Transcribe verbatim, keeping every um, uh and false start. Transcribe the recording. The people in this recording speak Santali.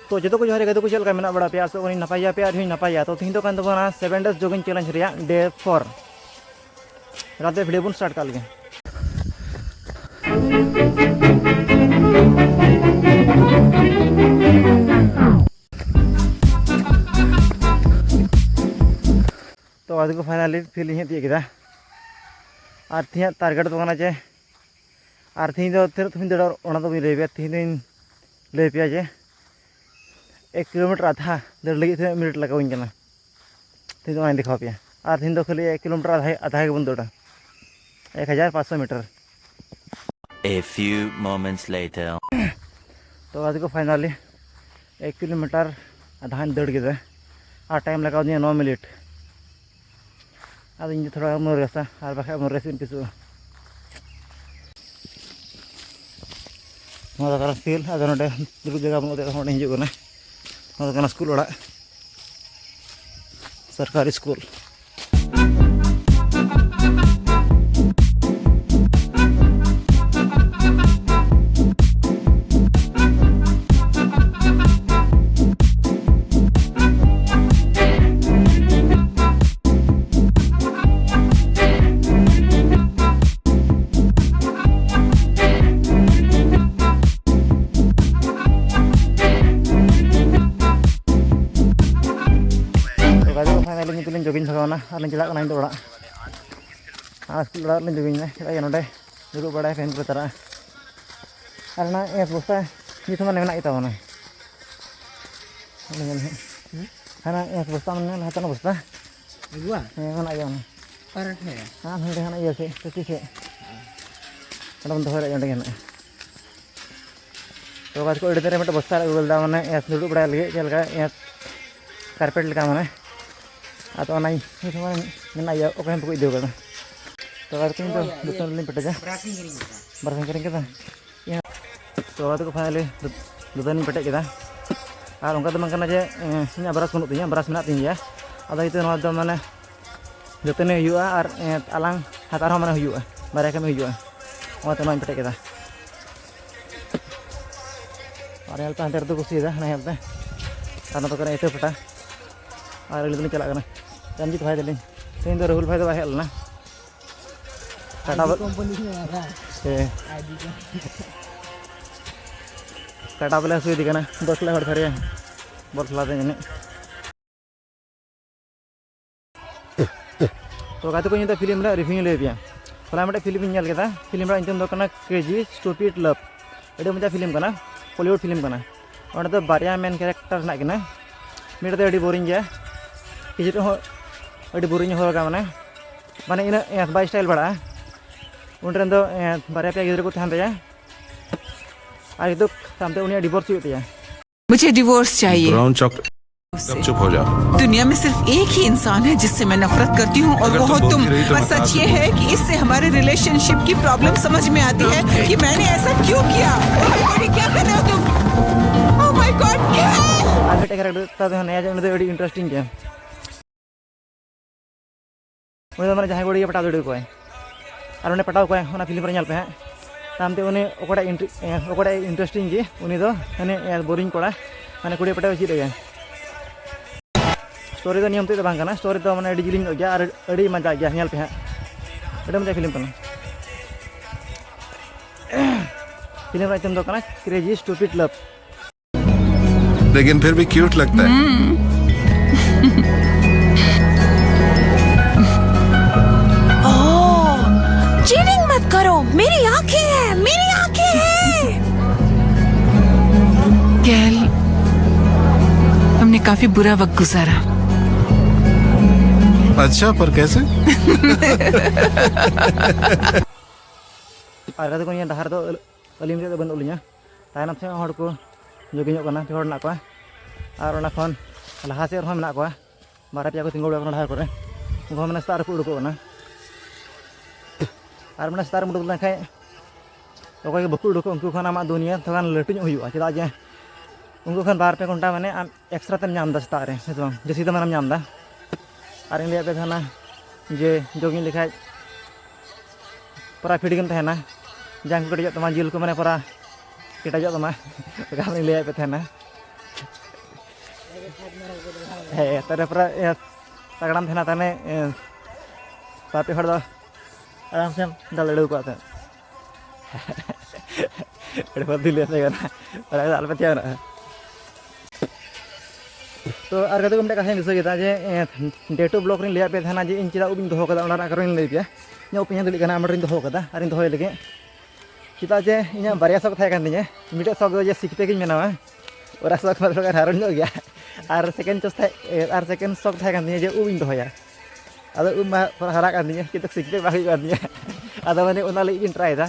ᱛᱚ ᱡᱚᱛᱚ ᱠᱚ ᱡᱚᱦᱟᱨ ᱜᱮ, ᱜᱟᱛᱮ ᱠᱚ ᱪᱮᱫ ᱞᱮᱠᱟ ᱢᱮᱱᱟᱜ ᱵᱟᱲᱟ ᱯᱮᱭᱟ? ᱟᱥᱚᱜ ᱠᱟᱹᱱᱟᱹᱧ ᱱᱟᱯᱟᱭ ᱜᱮᱭᱟ ᱯᱮ ᱟᱨ ᱤᱧ ᱦᱚᱸᱧ ᱱᱟᱯᱟᱭ ᱜᱮᱭᱟ᱾ ᱛᱚ ᱛᱤᱦᱤᱧ ᱫᱚ ᱠᱟᱱ ᱛᱟᱵᱚᱱᱟ seven days jogging challenge ᱨᱮᱭᱟᱜ day four᱾ ᱨᱟᱛᱮ video ᱵᱚᱱ start ᱠᱟᱜ ᱞᱮᱜᱮ᱾ ᱛᱚ ᱟᱫᱚ ᱠᱚ finally field ᱤᱧ ᱦᱮᱡ ᱛᱤᱭᱳᱜ ᱠᱮᱫᱟ᱾ ᱟᱨ ᱛᱮᱦᱮᱧᱟᱜ target ᱫᱚ ᱠᱟᱱᱟ ᱡᱮ, ᱟᱨ ᱛᱮᱦᱮᱧ ᱫᱚ ᱛᱤᱱᱟᱹᱜ ᱛᱮᱵᱚᱱ ᱫᱟᱹᱲᱟ ᱚᱱᱟ ᱫᱚ ᱵᱟᱹᱧ ᱞᱟᱹᱭ ᱯᱮᱭᱟ᱾ ᱛᱮᱦᱮᱧ ᱫᱚᱧ ᱞᱟᱹᱭ ᱯᱮᱭᱟ ᱡᱮ ᱮᱠ ᱠᱤᱞᱳᱢᱤᱴᱟᱨ ᱟᱫᱷᱟ ᱫᱟᱹᱲ ᱞᱟᱹᱜᱤᱫ ᱛᱤᱱᱟᱹᱜ ᱢᱤᱱᱤᱴ ᱞᱟᱜᱟᱣᱤᱧ ᱠᱟᱱᱟ, ᱛᱮᱦᱮᱧ ᱫᱚ ᱚᱱᱟᱧ ᱫᱮᱠᱷᱟᱣ ᱯᱮᱭᱟ᱾ ᱟᱨ ᱛᱮᱦᱮᱧ ᱫᱚ ᱠᱷᱟᱹᱞᱤ ᱮᱠ ᱠᱤᱞᱳᱢᱤᱴᱟᱨ ᱟᱫᱷᱟ, ᱟᱫᱷᱟ ᱜᱮᱵᱚᱱ ᱫᱟᱹᱲᱟ, ᱮᱠ ᱦᱟᱡᱟᱨ ᱯᱟᱸᱪᱥᱚ metre. A few moments later. ᱛᱚ ᱜᱟᱛᱮ ᱠᱚ finally ᱮᱠ ᱠᱤᱞᱳᱢᱤᱴᱟᱨ ᱟᱫᱷᱟᱧ ᱫᱟᱹᱲ ᱠᱮᱫᱟ᱾ ᱟᱨ time ᱞᱟᱜᱟᱣ ᱫᱤᱧᱟ ᱱᱚ ᱢᱤᱱᱤᱴ᱾ ᱟᱫᱚ ᱤᱧ ᱫᱚ ᱛᱷᱚᱲᱟ ᱜᱟᱱ ᱵᱚᱱ ᱨᱮᱥᱟ, ᱟᱨ ᱵᱟᱠᱷᱟᱡ ᱵᱚᱱ ᱨᱮᱥ ᱤᱧ ᱯᱤᱥᱩᱜᱼᱟ᱾ ᱱᱚᱣᱟ ᱫᱚ ᱠᱟᱱᱟ field, ᱟᱫᱚ ᱱᱚᱰᱮ ᱫᱩᱲᱩᱵ ᱡᱟᱭᱜᱟ ᱵᱟᱹᱱᱩᱜ ᱛᱮ ᱦᱚᱸ ᱚᱸᱰᱮ ᱦᱤᱡᱩᱜ ᱠᱟᱱᱟ᱾ ᱱᱚᱣᱟ ᱫᱚ ᱠᱟᱱᱟ ᱥᱠᱩᱞ ᱚᱲᱟᱜ, ᱥᱚᱨᱠᱟᱨᱤ ᱥᱠᱩᱞ᱾ ᱛᱚ ᱜᱟᱛᱮ ᱠᱚ, finally ᱱᱤᱛᱚᱜ ᱞᱤᱧ jogging ᱵᱷᱟᱜᱟᱣᱱᱟ ᱟᱨ ᱞᱤᱧ ᱪᱟᱞᱟᱜ ᱠᱟᱱᱟ ᱤᱧ ᱫᱚ ᱚᱲᱟᱜ᱾ ᱟᱨ ᱥᱠᱩᱞ ᱚᱲᱟᱜ ᱨᱮᱞᱤᱧ jogging ᱮᱱᱟ᱾ ᱪᱮᱫᱟᱜ ᱡᱮ ᱱᱚᱰᱮ ᱫᱩᱲᱩᱵ ᱵᱟᱲᱟᱭ fan ᱠᱚ ᱛᱟᱨᱟᱜᱼᱟ᱾ ᱟᱨ ᱚᱱᱟ ᱮᱥ ᱵᱚᱥᱛᱟ ᱱᱤᱛ ᱦᱚᱸ ᱢᱟᱱᱮ ᱢᱮᱱᱟᱜ ᱜᱮᱛᱟ ᱵᱚᱱᱟ᱾ ᱚᱱᱟ ᱧᱮᱞ ᱢᱮ᱾ ᱦᱩᱸ? ᱦᱟᱱᱟ ᱮᱥ ᱵᱚᱥᱛᱟ ᱢᱟᱱᱮ ᱞᱟᱦᱟ ᱛᱮᱱᱟᱜ ᱵᱚᱥᱛᱟ᱾ ᱟᱹᱜᱩᱣᱟ? ᱦᱮᱸ, ᱢᱮᱱᱟᱜ ᱜᱮᱭᱟ ᱚᱱᱟ᱾ ᱚᱠᱟᱨᱮ ᱦᱮᱸ? ᱦᱟᱱᱟ ᱦᱟᱸᱰᱮ ᱦᱟᱱᱟ ᱤᱭᱟᱹ ᱥᱮᱫ, ᱛᱟᱹᱠᱤ ᱥᱮᱫ᱾ ᱚᱸᱰᱮ ᱵᱚᱱ ᱫᱚᱦᱚᱭᱟ, ᱚᱸᱰᱮ ᱜᱮ ᱦᱮᱱᱟᱜᱼᱟ᱾ ᱛᱚ ᱜᱟᱛᱮ ᱠᱚ, ᱟᱹᱰᱤ ᱫᱤᱱ ᱨᱮ ᱢᱤᱫᱴᱮᱱ ᱵᱚᱥᱛᱟ ᱞᱮ ᱟᱹᱜᱩ ᱞᱮᱫᱟ, ᱢᱟᱱᱮ ᱮᱥ ᱫᱩᱲᱩᱵ ᱵᱟᱲᱟᱭ ᱞᱟᱹᱜᱤᱫ, ᱪᱮᱫ ᱞᱮᱠᱟ ᱮᱥ carpet ᱞᱮᱠᱟ ᱢᱟᱱᱮ᱾ ᱟᱫᱚ ᱚᱱᱟ ᱢᱮᱱᱟᱜ ᱜᱮᱭᱟ, ᱚᱠᱚᱭ ᱦᱚᱸ ᱵᱟᱠᱚ ᱤᱫᱤ ᱠᱟᱫᱟ᱾ ᱛᱚ ᱜᱟᱛᱮ ᱠᱚ, ᱤᱧ ᱫᱚ ᱫᱟᱹᱛᱟᱹᱱᱤ ᱞᱤᱧ ᱯᱮᱴᱮᱡᱟ᱾ Brush ᱤᱧ ᱦᱤᱲᱤᱧ ᱠᱟᱫᱟ᱾ Brush ᱤᱧ ᱦᱤᱲᱤᱧ ᱠᱟᱫᱟ? ᱛᱚ ᱜᱟᱛᱮ ᱠᱚ, finally ᱫᱟᱹᱛᱟᱹᱱᱤᱧ ᱯᱮᱴᱮᱡ ᱠᱮᱫᱟ᱾ ᱟᱨ ᱚᱱᱠᱟ ᱫᱚ ᱵᱟᱝ ᱠᱟᱱᱟ ᱡᱮ, ᱮᱸ, ᱤᱧᱟᱹᱜ brush ᱵᱟᱹᱱᱩᱜ ᱛᱤᱧᱟᱹ, brush ᱢᱮᱱᱟᱜ ᱛᱤᱧ ᱜᱮᱭᱟ᱾ ᱟᱫᱚ ᱱᱤᱛᱚᱜ ᱱᱚᱣᱟ ᱫᱚ ᱢᱟᱱᱮ ᱫᱟᱹᱛᱟᱹᱱᱤ ᱦᱩᱭᱩᱜᱼᱟ ᱟᱨ, ᱮᱸ, ᱟᱞᱟᱝ ᱦᱟᱛᱟᱣ ᱨᱮᱦᱚᱸ ᱢᱟᱱᱮ ᱦᱩᱭᱩᱜᱼᱟ, ᱵᱟᱨᱭᱟ ᱠᱟᱹᱢᱤ ᱦᱩᱭᱩᱜᱼᱟ᱾ ᱚᱱᱟᱛᱮ ᱱᱚᱣᱟᱧ ᱯᱮᱴᱮᱡ ᱠᱮᱫᱟ᱾ ᱟᱨ ᱧᱮᱞ ᱯᱮ, ᱦᱟᱱᱛᱮ ᱨᱮᱫᱚ ᱠᱚ ᱥᱤᱭᱮᱫᱟ, ᱦᱟᱱᱟ ᱧᱮᱞ ᱯᱮ᱾ ᱟᱨ ᱱᱚᱛᱮ ᱠᱟᱱᱟ ᱤᱴᱟᱹ ᱵᱷᱟᱴᱟ᱾ ᱟᱨ ᱟᱹᱞᱤᱧ ᱫᱚᱞᱤᱧ ᱪᱟᱞᱟᱜ ᱠᱟᱱᱟ ᱨᱚᱧᱡᱤᱛ ᱵᱷᱟᱭ ᱛᱟᱹᱞᱤᱧ᱾ ᱛᱮᱦᱮᱧ ᱫᱚ ᱨᱟᱦᱩᱞ ᱵᱷᱟᱭ ᱫᱚ ᱵᱟᱭ ᱦᱮᱡ ᱞᱮᱱᱟ᱾ ᱠᱟᱴᱟ ᱵᱚ-, ᱦᱮᱸ᱾ ᱠᱟᱴᱟ ᱵᱚᱞᱮ ᱦᱟᱹᱥᱩᱭᱮᱫᱮ ᱠᱟᱱᱟ, ᱵᱚᱞ ᱠᱷᱮᱞᱟ ᱦᱚᱲ ᱫᱷᱟᱨᱮ, ᱵᱚᱞ ᱠᱷᱮᱞᱟ ᱛᱮ ᱮᱱᱮᱡ᱾ ᱛᱚ ᱜᱟᱛᱮ ᱠᱚ, ᱱᱤᱛᱚᱜ ᱯᱷᱤᱞᱢ ᱨᱮᱭᱟᱜ ᱨᱤᱵᱷᱤᱭᱩ ᱞᱟᱹᱭ ᱟᱯᱮᱭᱟ᱾ ᱦᱚᱞᱟ ᱢᱤᱫᱴᱮᱱ ᱯᱷᱤᱞᱢ ᱤᱧ ᱧᱮᱞ ᱠᱮᱫᱟ, ᱯᱷᱤᱞᱢ ᱨᱮᱭᱟᱜ ᱧᱩᱛᱩᱢ ᱫᱚ ᱠᱟᱱᱟ Crazy Stupid Love᱾ ᱟᱹᱰᱤ ᱢᱚᱡᱟ ᱯᱷᱤᱞᱢ ᱠᱟᱱᱟ, ᱦᱚᱞᱤᱣᱩᱰ ᱯᱷᱤᱞᱢ ᱠᱟᱱᱟ᱾ ᱚᱸᱰᱮ ᱫᱚ ᱵᱟᱨᱭᱟ ᱢᱮᱱ ᱠᱮᱨᱮᱠᱴᱟᱨ ᱦᱮᱱᱟᱜ ᱠᱤᱱᱟ᱾ ᱢᱤᱫᱴᱮᱡ ᱫᱚ ᱟᱹᱰᱤ ᱵᱳᱨᱤᱝ ᱜᱮᱭᱟ, ᱠᱤᱪᱷᱩ ᱦᱚᱸ ᱟᱹᱰᱤ ᱵᱳᱨᱤᱝ ᱦᱚᱲ ᱠᱟᱱᱟ, ᱢᱟᱱᱮ, ᱢᱟᱱᱮ ᱤᱱᱟᱹᱜ ᱵᱟᱭ ᱥᱴᱟᱭᱤᱞ ᱵᱟᱲᱟᱜᱼᱟ᱾ ᱩᱱᱤ ᱨᱮᱱ ᱫᱚ ᱵᱟᱨᱭᱟ ᱯᱮᱭᱟ ᱜᱤᱫᱽᱨᱟᱹ ᱠᱚ ᱛᱟᱦᱮᱱ ᱛᱟᱭᱟ, ᱟᱨ ᱱᱤᱛᱚᱜ ᱛᱟᱭᱚᱢ ᱛᱮ ᱩᱱᱤᱭᱟᱜ ᱰᱤᱵᱷᱳᱨᱥ ᱦᱩᱭᱩᱜ ᱛᱟᱭᱟ᱾ मुझे डिवोर्स चाहिए। Brown chocolate. चुप हो जा। दुनिया में सिर्फ एक ही इंसान है जिससे मैं नफरत करती हूँ, और अगर वो तुम हो बोलती तुम। रही तो और मैं सच कहाँ से ये है कि इससे हमारे रिलेशनशिप की प्रॉब्लम समझ में आती है कि मैंने ऐसा क्यों किया। Oh my God, ये क्या कर रहे हो तुम? Oh my God, क्या है? ᱟᱨ ᱢᱤᱫᱴᱮᱡ ᱠᱮᱨᱮᱠᱴᱟᱨ ᱫᱚ ᱦᱮᱱᱟᱭᱟ, ᱩᱱᱤ ᱫᱚ ᱟᱹᱰᱤ ᱤᱱᱴᱟᱨᱮᱥᱴᱤᱝ ᱜᱮᱭᱟ᱾ ᱩᱱᱤ ᱫᱚ ᱢᱟᱱᱮ ᱡᱟᱦᱟᱸᱭ ᱠᱩᱲᱤ ᱜᱮ ᱯᱟᱴᱟᱣ ᱫᱟᱲᱮ ᱟᱠᱚᱣᱟᱭ, ᱟᱨ ᱩᱱᱤ ᱯᱟᱴᱟᱣ ᱠᱚᱣᱟᱭ, ᱚᱱᱟ ᱯᱷᱤᱞᱢ ᱨᱮ ᱧᱮᱞ ᱯᱮ ᱦᱟᱸᱜ᱾ ᱛᱟᱭᱚᱢᱛᱮ ᱩᱱᱤ ᱚᱠᱚᱭᱴᱟᱜ ᱤᱱᱴᱨᱮ-, ᱮ, ᱚᱠᱚᱭᱴᱟᱜ ᱤᱱᱴᱟᱨᱮᱥᱴᱤᱝ ᱜᱮ, ᱩᱱᱤ ᱫᱚ ᱦᱟᱱᱮ, ᱮ, ᱵᱳᱨᱤᱝ ᱠᱚᱲᱟ, ᱢᱟᱱᱮ ᱠᱩᱲᱤ ᱯᱟᱴᱟᱣ ᱪᱮᱫ ᱟᱭᱟ᱾ ᱥᱴᱳᱨᱤ ᱫᱚ ᱱᱤᱭᱚᱢ ᱛᱮᱫ ᱫᱚ ᱵᱟᱝ ᱠᱟᱱᱟ, ᱥᱴᱳᱨᱤ ᱫᱚ ᱢᱟᱱᱮ ᱟᱹᱰᱤ ᱡᱤᱞᱤᱧ ᱧᱚᱜ ᱜᱮᱭᱟ ᱟᱨ ᱟᱹᱰᱤ ᱢᱟᱡᱟ ᱜᱮᱭᱟ, ᱧᱮᱞ ᱯᱮ ᱦᱟᱸᱜ, ᱟᱹᱰᱤ ᱢᱟᱡᱟ ᱯᱷᱤᱞᱢ ᱠᱟᱱᱟ᱾ ᱯᱷᱤᱞᱢ ᱨᱮᱭᱟᱜ ᱧᱩᱛᱩᱢ ᱫᱚ ᱠᱟᱱᱟ Crazy Stupid Love। लेकिन फिर भी क्यूट लगता है। ओह, चीटिंग मत करो, मेरी आंखें हैं, मेरी आंखें हैं। गैल, हमने काफी बुरा वक्त गुजारा। अच्छा, पर कैसे? ᱟᱨ ᱜᱟᱛᱮ ᱠᱚ, ᱱᱤᱭᱟᱹ ᱰᱟᱦᱟᱨ ᱫᱚ ᱟᱹᱞᱤᱧ ᱛᱮᱫ ᱫᱚ ᱵᱟᱹᱱᱩᱜ ᱞᱤᱧᱟ, ᱛᱟᱭᱱᱚᱢ ᱥᱮᱫ ᱦᱚᱲ ᱠᱚ ᱡᱳᱜᱤᱝᱚᱜ ᱠᱟᱱᱟ, ᱯᱮ ᱦᱚᱲ ᱢᱮᱱᱟᱜ ᱠᱚᱣᱟ᱾ ᱟᱨ ᱚᱱᱟ ᱠᱷᱚᱱ ᱞᱟᱦᱟ ᱥᱮᱫ ᱨᱮᱦᱚᱸ ᱢᱮᱱᱟᱜ ᱠᱚᱣᱟ, ᱵᱟᱨᱭᱟ ᱯᱮᱭᱟ ᱠᱚ ᱛᱤᱸᱜᱩ ᱵᱟᱲᱟ ᱠᱟᱱᱟ ᱰᱟᱦᱟᱨ ᱠᱚᱨᱮ᱾ ᱩᱱᱠᱩ ᱦᱚᱸ ᱢᱟᱱᱮ ᱥᱮᱛᱟᱜ ᱨᱮᱠᱚ ᱩᱰᱩᱠᱚᱜ ᱠᱟᱱᱟ᱾ ᱟᱨ ᱢᱟᱱᱮ ᱥᱮᱛᱟᱜ ᱨᱮᱢ ᱩᱰᱩᱠ ᱞᱮᱱᱠᱷᱟᱱ, ᱚᱠᱚᱭ ᱜᱮ ᱵᱟᱠᱚ ᱩᱰᱩᱠᱚᱜ, ᱩᱱᱠᱩ ᱠᱷᱚᱱ ᱟᱢᱟᱜ ᱫᱩᱱᱤᱭᱟᱹ ᱛᱷᱚᱲᱟ ᱜᱟᱱ ᱞᱟᱹᱴᱩ ᱧᱚᱜ ᱦᱩᱭᱩᱜᱼᱟ, ᱪᱮᱫᱟᱜ ᱡᱮ ᱩᱱᱠᱩ ᱠᱷᱚᱱ ᱵᱟᱨ ᱯᱮ ᱜᱷᱚᱱᱴᱟ ᱢᱟᱱᱮ ᱟᱢ ᱮᱠᱥᱴᱨᱟ ᱛᱮᱢ ᱧᱟᱢ ᱮᱫᱟ ᱥᱮᱛᱟᱜ ᱨᱮ, ᱦᱮᱸ ᱥᱮ ᱵᱟᱝ? ᱡᱟᱹᱥᱛᱤ ᱫᱚ ᱢᱟᱱᱮᱢ ᱧᱟᱢ ᱮᱫᱟ᱾ ᱟᱨ ᱤᱧ ᱞᱟᱹᱭᱟᱫ ᱯᱮ ᱛᱟᱦᱮᱱᱟ ᱡᱮ ᱡᱳᱜᱤᱝ ᱞᱮᱠᱷᱟᱡ ᱯᱩᱨᱟ ᱯᱷᱤᱴ ᱜᱮᱢ ᱛᱟᱦᱮᱱᱟ, ᱡᱟᱝ ᱠᱚ ᱠᱮᱴᱮᱡᱚᱜ ᱛᱟᱢᱟ, ᱡᱤᱞ ᱠᱚ ᱢᱟᱱᱮ ᱯᱩᱨᱟ ᱠᱮᱴᱮᱡᱚᱜ ᱛᱟᱢᱟ᱾ ᱚᱠᱟ ᱞᱤᱧ ᱞᱟᱹᱭᱟᱫ ᱯᱮ ᱛᱟᱦᱮᱱᱟ᱾ ᱦᱮᱸ, ᱛᱟᱨᱯᱚᱨᱮ ᱤᱭᱟᱹ ᱛᱟᱜᱲᱟᱢ ᱛᱟᱦᱮᱱᱟ ᱛᱟᱦᱞᱮ, ᱤᱭᱟᱹ ᱵᱟᱨ ᱯᱮ ᱦᱚᱲ ᱫᱚ ᱟᱨᱟᱢ ᱥᱮᱢ ᱫᱟᱞ ᱫᱟᱲᱮ ᱠᱚᱣᱟ ᱛᱚ᱾ ᱟᱹᱰᱤ ᱵᱟᱹᱲᱛᱤ ᱞᱟᱹᱭ ᱛᱟᱦᱮᱸ ᱠᱟᱱᱟ, ᱚᱱᱟ ᱠᱚᱫᱚ ᱟᱞᱚᱯᱮ ᱛᱮᱭᱟᱨᱚᱜᱼᱟ᱾ ᱛᱚ ᱟᱨ ᱠᱟᱛᱮ ᱠᱚ ᱢᱤᱫᱴᱮᱱ ᱠᱟᱛᱷᱟᱧ ᱫᱤᱥᱟᱹ ᱠᱮᱫᱟ ᱡᱮ, ᱮᱸ, ᱰᱮ ᱴᱩ ᱵᱞᱚᱜᱽ ᱨᱤᱧ ᱞᱟᱹᱭᱟᱫ ᱯᱮ ᱛᱟᱦᱮᱱᱟ ᱡᱮ ᱤᱧ ᱪᱮᱫᱟᱜ ᱩᱵ ᱤᱧ ᱫᱚᱦᱚ ᱠᱟᱫᱟ, ᱚᱱᱟ ᱨᱮᱱᱟᱜ ᱠᱟᱨᱚᱱᱤᱧ ᱞᱟᱹᱭ ᱯᱮᱭᱟ᱾ ᱤᱧᱟᱹᱜ ᱩᱵ ᱯᱮ ᱧᱮᱞ ᱫᱟᱲᱮᱭᱟᱜ ᱠᱟᱱᱟ, ᱟᱢ ᱴᱷᱮᱱᱤᱧ ᱫᱚᱦᱚ ᱠᱟᱫᱟ ᱟᱨᱤᱧ ᱫᱚᱦᱚᱭ ᱞᱟᱹᱜᱤᱫ᱾ ᱪᱮᱫᱟᱜ ᱡᱮ ᱤᱧᱟᱹᱜ ᱵᱟᱨᱭᱟ ᱥᱚᱠ ᱛᱟᱦᱮᱸ ᱠᱟᱱ ᱛᱤᱧᱟᱹ᱾ ᱢᱤᱫᱴᱮᱡ ᱥᱚᱠ ᱫᱚ ᱡᱮ ᱥᱤᱠᱷ ᱯᱮᱠ ᱤᱧ ᱵᱮᱱᱟᱣᱟ, ᱚᱱᱟ ᱥᱚᱠ ᱢᱟ ᱛᱷᱚᱲᱟ ᱜᱟᱱ ᱦᱟᱨᱚᱱ ᱧᱚᱜ ᱜᱮᱭᱟ᱾ ᱟᱨ ᱥᱮᱠᱮᱱᱰ ᱪᱚᱭᱮᱥ ᱛᱟᱦᱮᱸ, ᱟᱨ ᱥᱮᱠᱮᱱᱰ ᱥᱚᱠ ᱛᱟᱦᱮᱸ ᱠᱟᱱ ᱛᱤᱧᱟᱹ ᱡᱮ ᱩᱵ ᱤᱧ ᱫᱚᱦᱚᱭᱟ᱾ ᱟᱫᱚ ᱩᱵ ᱢᱟ ᱛᱷᱚᱲᱟ ᱦᱟᱨᱟᱜ ᱠᱟᱱ ᱛᱤᱧᱟᱹ, ᱠᱤᱱᱛᱩ ᱥᱤᱠᱷ ᱯᱮᱠ ᱵᱟᱝ ᱦᱩᱭᱩᱜ ᱠᱟᱱ ᱛᱤᱧᱟᱹ᱾ ᱟᱫᱚ ᱢᱟᱱᱮ ᱚᱱᱟ ᱞᱟᱹᱜᱤᱫ ᱜᱤᱧ ᱴᱨᱟᱭ ᱮᱫᱟ᱾